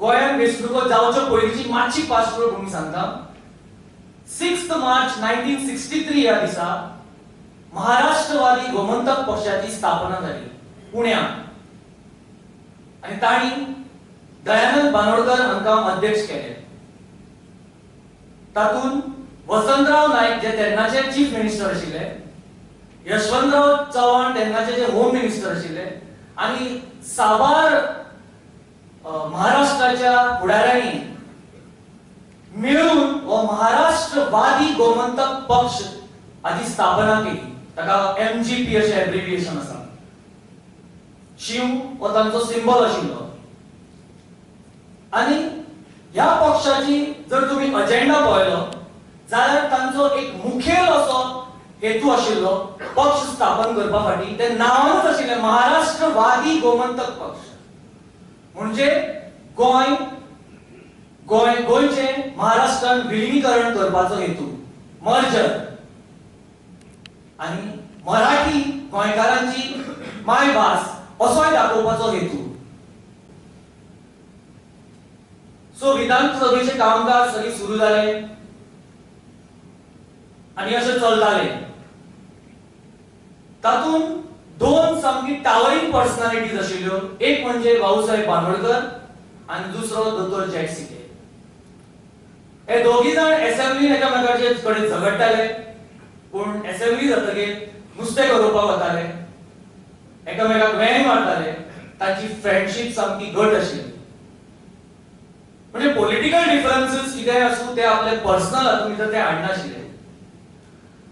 गोंयांत वेंचणुको जावच्यो पयलींची मातशी पार्श्वभूमी सांगता. 6 मार्च 1963 ह्या दिसा महाराष्ट्रवादी गोमंतक पक्षाची स्थापना जाली पुण्याक आनी तांणी दयानंद बांदोडकर हांकां अध्यक्ष केले. तातूंत वसंतराव नायक जे तेन्नाचे चीफ मिनिस्टर आशिल्ले, यशवंतराव चव्हाण तेन्नाचे जे होम मिनिस्टर आशिल्ले आनी साबार महाराष्ट्राच्या फुडाऱ्यांनी मेळून हो महाराष्ट्रवादी गोमंतक पक्ष हाची स्थापना केली. ताका MGP अशें एब्रिविएशन आसा. शिव हो तांचो सिंबल आशिल्लो. आनी ह्या पक्षाची जर तुमी अजेंडा पळयलो जाल्यार तांचो एक मुखेल असो हेतू आशिल्लो पक्ष स्थापन करपा फाटी. ते नांवानूच आशिल्लें महाराष्ट्रवादी गोमंतक पक्ष, म्हणजे गोंय गोंय गोंयचें महाराष्ट्रान विलिनीकरण करपाचो हेतू, मर्जर, आनी मराठी गोंयकारांची मायभास असोय दाखोवपाचो हेतू. सो विधानसभेचें कामकाज सगळें सुरू जालें आनी अशें चलतालें. तातूंत दोन सामकी टावरिंग पर्सनालिटीज आशिल्ल्यो, एक म्हणजे भाऊसाहेब बांदोडकर आनी दुसरो दोतोर जॅक सिकेर. हे दोगी जाण एसेंब्लीन एकामेकाचे कडेन झगडटाले, पूण एसेंब्ली जातकीर नुस्तें गरोवपाक वताले, एकामेकाक वेंग मारताले. तांची फ्रेंडशीप सामकी घट आशिल्ली. म्हणजे पॉलिटिकल डिफरन्सीस कितेंय आसूं ते आपले पर्सनल हातूंत भितर ते हाडनाशिल्ले.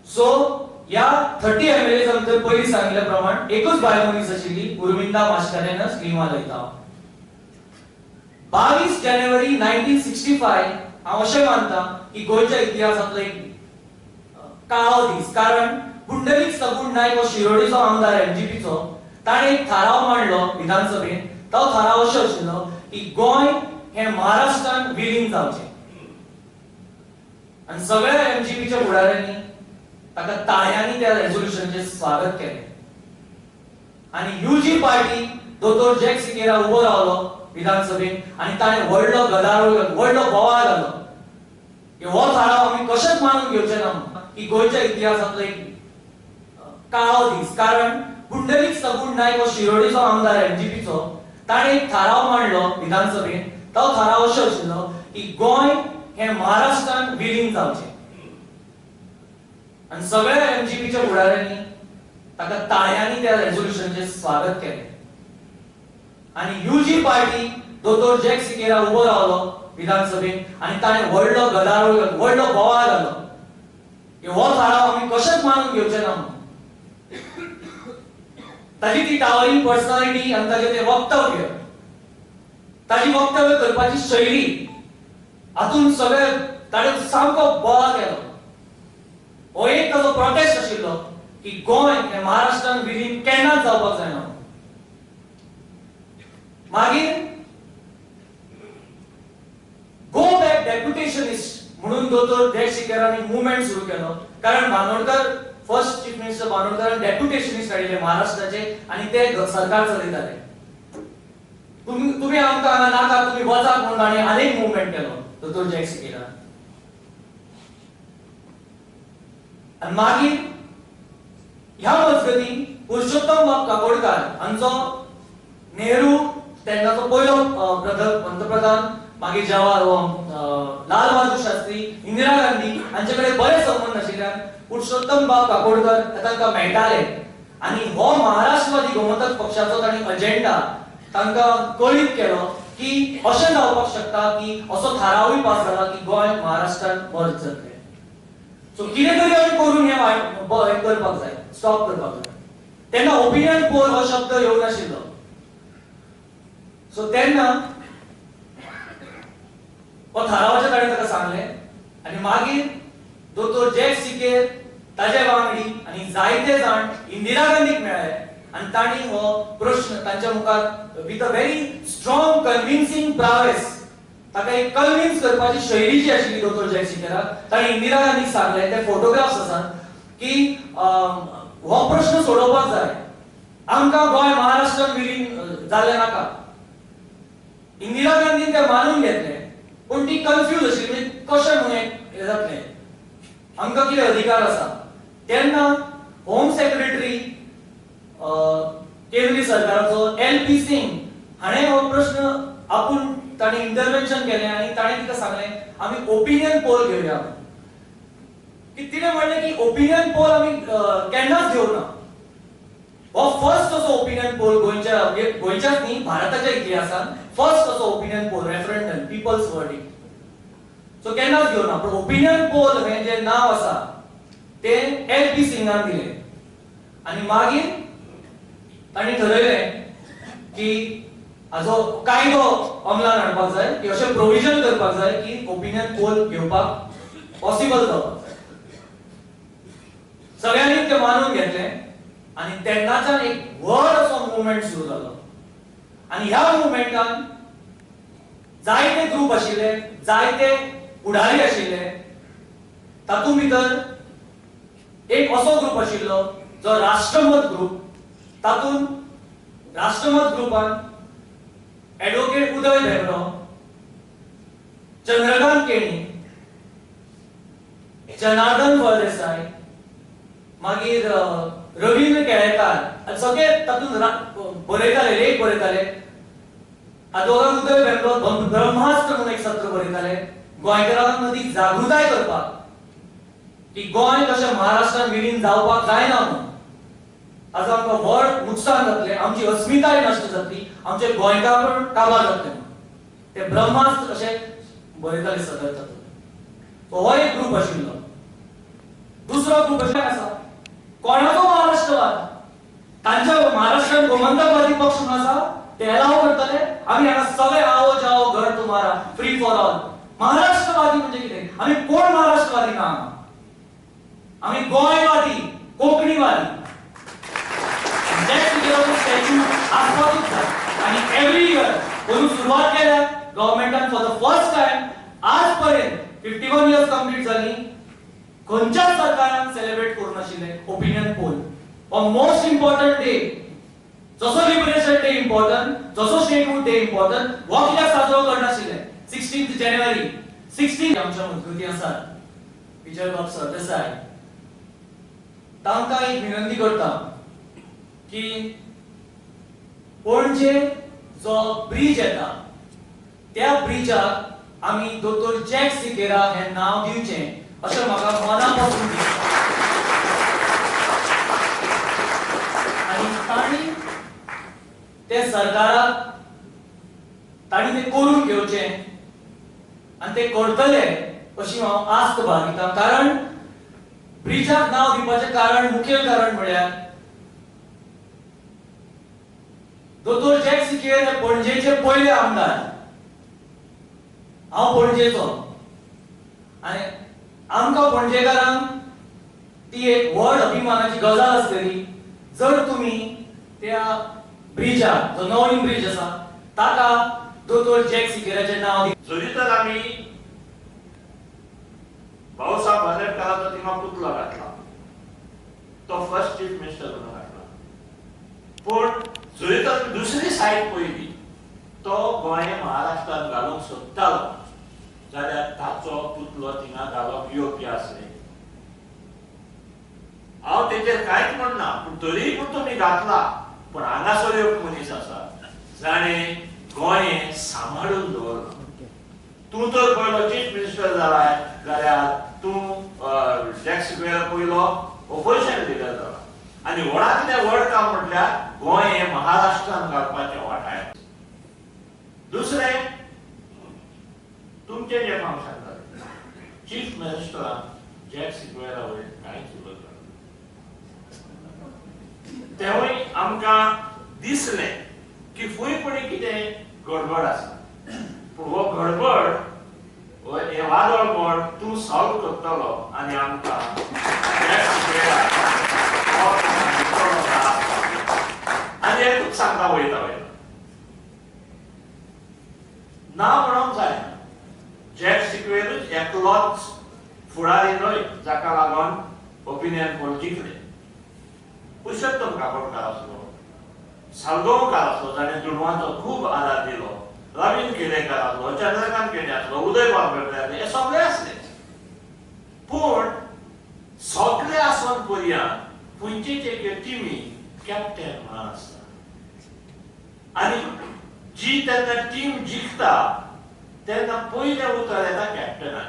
सो ह्या 30 MLA भितर पयलीं सांगिल्ल्या प्रमाण एकूच बायल मनीस आशिल्ली, उर्मिंदा मास्कारेन्हस लिमा लैतांव. 22 जानेवारी 1965 हांव अशें मानता की गोंयच्या इतिहासांतलो एक काळो दीस, कारण पुंडलीक सगुण नायक हो शिरोडीचो आमदार MGPचो, ताणें एक थाराव मांडलो विधानसभेंत. तो थाराव असो आशिल्लो की गोंय हें महाराष्ट्रान विलीन जावचें आनी सगळ्या MGPच्या फुडाऱ्यांनी ताका ताळ्यांनी त्या रेजोल्युशनाचें स्वागत केलें. आनी UG party दोतोर जॅक सिकेरा उबो रावलो विधानसभेंत आनी ताणें व्हडलो गदारोळ, व्हडलो बोवाळ घालो की हो थाराव आमी कशेंच मानून घेवचे ना, की गोंयच्या इतिहासांतलो एक काळो दीस, कारण पुंडलीक सगुण नायक हो शिरोडीचो आमदार MGPचो, ताणें एक थाराव मांडलो विधानसभेंत. तो थाराव असो आशिल्लो की गोंय हें महाराष्ट्रान विलीन जावचें आनी सगळ्या MGPच्या फुडाऱ्यांनी ताका ताळ्यांनी त्या रेजोल्युशनाचें स्वागत केलें. आनी UG party दोतोर जॅक सिकेरा उबो रावलो विधानसभेंत आनी ताणें व्हडलो गदारोळ, व्हडलो बोवाळ घालो की हो थाराव आमी कशेंच मानून घेवचे ना. ताची ती टावरिंग पर्सनालिटी आनी ताचें तें वक्तव्य, ताची वक्तव्य करपाची शैली हातूंत सगळें ताणें सामको बोवाळ केलो. हो एक ताचो प्रोटेस्ट आशिल्लो की गोंय हें महाराष्ट्रान विलीन केन्नाच जावपाक जायना. मागीर गो बॅक डेप्युटेशनिस्ट म्हणून दोतोर जॅक सिकेरांनी मुवमेंट सुरू केलो, कारण बांदोडकर फर्स्ट चीफ मिनिस्टर बांदोडकरान डेप्युटेशनिस्ट हाडिल्ले महाराष्ट्राचे आनी ते सरकार चलयताले. तुमी आमकां हांगा नाका, तुमी वचात म्हणून तांणी आनीक मुवमेंट केलो दोतोर जॅक सिकेरान. आनी मागीर ह्या मजगतीं पुरुषोत्तम बाब काकोडकार हांचो नेहरू तेन्नाचो पयलो पंतप्रधान, मागीर जवाहर लाल बहादूर शास्त्री, इंदिरा गांधी हांचे कडेन बरे संबंद आशिल्ल्यान पुरुषोत्तम बाब काकोडकर हे तांकां मेळटाले आनी हो महाराष्ट्रवादी गोमंतक पक्षाचो तांणी अजेंडा तांकां कळीत केलो की अशें जावपाक शकता की असो थारावूय पास जाला की गोंय महाराष्ट्रान मर्ज जातलें. सो कितें तरी आमी करून हें करपाक जाय, स्टॉप करपाक जाय. तेन्ना ओपिनियन पोल हो शब्द येवनाशिल्लो. सो तेन्ना हो थारावाचें ताणें ताका सांगलें आनी मागीर दोतोर जॅक सिकेर, ताजे वांगडी आनी जायते जाण इंदिरा गांधीक मेळ्ळे आनी तांणी हो प्रश्न तांच्या मुखार with a very strong convincing prowess, ताका एक कन्विन्स करपाची शैली जी आशिल्ली दोतोर जॅक सिकेराक, ताणें इंदिरा गांधीक सांगलें, ते फोटोग्राफ्स आसात की हो प्रश्न सोडोवपाक जाय, आमकां गोंय महाराष्ट्रान विलीन जालें नाका. इंदिरा गांधीन ते मानून घेतले, पूण ती कन्फ्यूज आशिल्ली, म्हणजे कशें म्हणून हें जातलें, आमकां कितें अधिकार आसा. तेन्ना होम सेक्रेटरी केंद्रीय सरकाराचो एल पी सिंग हाणें हो प्रश्न आपूण ताणें इंटरवेन्शन केलें आनी ताणें तिका सांगलें आमी ओपिनियन पोल घेवया. की तिणें म्हणलें की ओपिनियन पोल आमी केन्नाच घेवना, हो फर्स्ट असो ओपिनियन पोल गोंयच्या, गोंयच्याच न्ही भारताच्या इतिहासान फर्स्ट असो opinion poll, referendum, people's verdict. So केन्नाच घेवना, पूण ओपिनियन पोल हें जें नांव आसा तें एल पी सिंगान दिलें. आनी मागीर तांणी ठरयलें की हाजो कायदो अंमलान हाडपाक जाय, की अशें प्रोविजन करपाक जाय की ओपिनियन पोल घेवपाक पॉसिबल जावपाक जाय. सगळ्यांनी तें मानून घेतलें आनी तेन्नाच्यान एक व्हड असो मुवमेंट सुरू जालो. आनी ह्या मुवमेंटान जायते ग्रूप आशिल्ले, जायते फुडारी आशिल्ले. तातूंत भितर एक असो ग्रूप आशिल्लो जो राष्ट्रमत ग्रूप. तातूंत राष्ट्रमत ग्रुपान एडवोकेट उदय भेंब्रो, चंद्रकांत केणी, जनार्दन फळदेसाय, मागीर रवींद्र केळेकार, सगळे तातूंत बरयताले, लेख बरयताले. आदवोगाद उदय भेंब्रो ब्रह्मास्त्र म्हणून एक सत्र बरयताले गोंयकारां मदीं जागृताय करपाक की गोंय कशें महाराष्ट्रान विलीन जावपाक जायना म्हणून, ताजो आमकां व्हड नुकसान जातलें, आमची अस्मिताय नश्ट जातली, आमचे गोंयकारपण काबार जातलें. ते ब्रह्मास्त्र अशें बरयताले सदर तातूंत. हो एक ग्रूप आशिल्लो. दुसरो ग्रूप अशें आसा कोणाचो महाराष्ट्रवाद, तांच्या महाराष्ट्रान गोमंतकवादी पक्ष म्हणून आसा, ते एलाव करतले आमी हांगा सगळे आओ जाओ घर तुम्हारा, फ्री फॉर ऑल. महाराष्ट्रवादी म्हणजे कितें? आमी कोण महाराष्ट्रवादी ना, आमी गोंयवादी, कोंकणीवादी. स्टॅच्यू आसपाकूच जाय. आनी एवरी इयर अंदू सुरवात केल्या गव्हर्मेंटान फॉर the first time आज पर्यंत 51 इयर्स कंप्लीट जाली, खंयच्याच सरकारान सेलिब्रेट करूं नाशिल्लें ओपिनियन पोल. हो मोस्ट इम्पॉर्टंट डे, जसो लिबरेशन डे इम्पॉर्टंट, जसो स्टेटहूड डे इम्पॉर्टंट, हो कित्याक साजरो करनाशिल्ले 16 जानेवारी 16. आमच्या मजगती आसात विजयबाब सरदेसाय, तांकां एक विनंती करता की पणजे जो ब्रिज येता त्या ब्रिजाक आमी दोतोर जॅक सिकेरा हें नांव दिवचें अशें म्हाका मना पासून दिसता. आनी तांणी ते सरकाराक तांणी ते करून घेवचें आनी ते करतले अशी हांव आस्त बाळगितां. कारण ब्रिजाक नांव दिवपाचें कारण, मुखेल कारण म्हळ्यार दोतोर जॅक सिकेरा हे पणजेचे पयले आमदार. हांव पणजेचो आनी आमकां पणजेकारांक ती एक व्हड अभिमानाची गजाल आसतली जर तुमी त्या ब्रिजाक, जो नवलीम ब्रिज आसा ताका दोतोर जॅक सिकेराचें नांव दिलें. जरी तर आमी भाऊसाहेब भालेरकाराचो थिंगा पुतळो घातला, तो फर्स्ट चीफ मिनिस्टर म्हणून घातला, पूण जरी तर दुसरी सायड पळयली तो गोंय महाराष्ट्रान घालूंक सोदतालो जाल्यार ताचो पुतळो थिंगा घालप योग्य आसलें. हांव तेचेर कांयच म्हणना, पूण तरीय पूण तुमी घातला. पूण हांगासर एक मनीस आसा जाणें गोंय सांबाळून दवरलां. तूं तर पयलो चीफ मिनिस्टर जालाय जाल्यार तूं जॅक सिक्वेरा पयलो ओपोजिशन लिडर जाला आनी व्हडांतलें व्हड काम म्हटल्यार गोंय हें महाराष्ट्रान घालपाचें वाटाय. दुसरें तुमचें जें फंक्शन जालें चीफ मिनिस्टरान जॅक सिक्वेरा वयर कांयच उलयलें तेवूय आमकां दिसलें की फूंय पळय कितें गडबड आसा, पूण हो गडबड हें वादळपण तूं सॉल्व करतलो आनी आमकां जॅक सिक्वेरा आनी एकूच सांगता वयता वयता ना म्हणूंक जायना, जॅक सिक्वेरूच एकलोच फुडारी न्हय जाका लागून ओपिनियन पोल जिखले. पुरुषोत्तम काकोडकार आसलो, सालगांवकार आसलो जाणें दुडवांचो खूब आदार दिलो, रवींद्र केणेकार आसलो, चंद्रकांत केणी आसलो, उदय बाब आसले, हे सगळे आसले. पूण सगळे आसून पर्यंत खंयचेच एके टिमी कॅप्टन म्हणून आसता आनी जी तेन्ना टीम जिखता तेन्ना पयलें उतर येता कॅप्टनाक.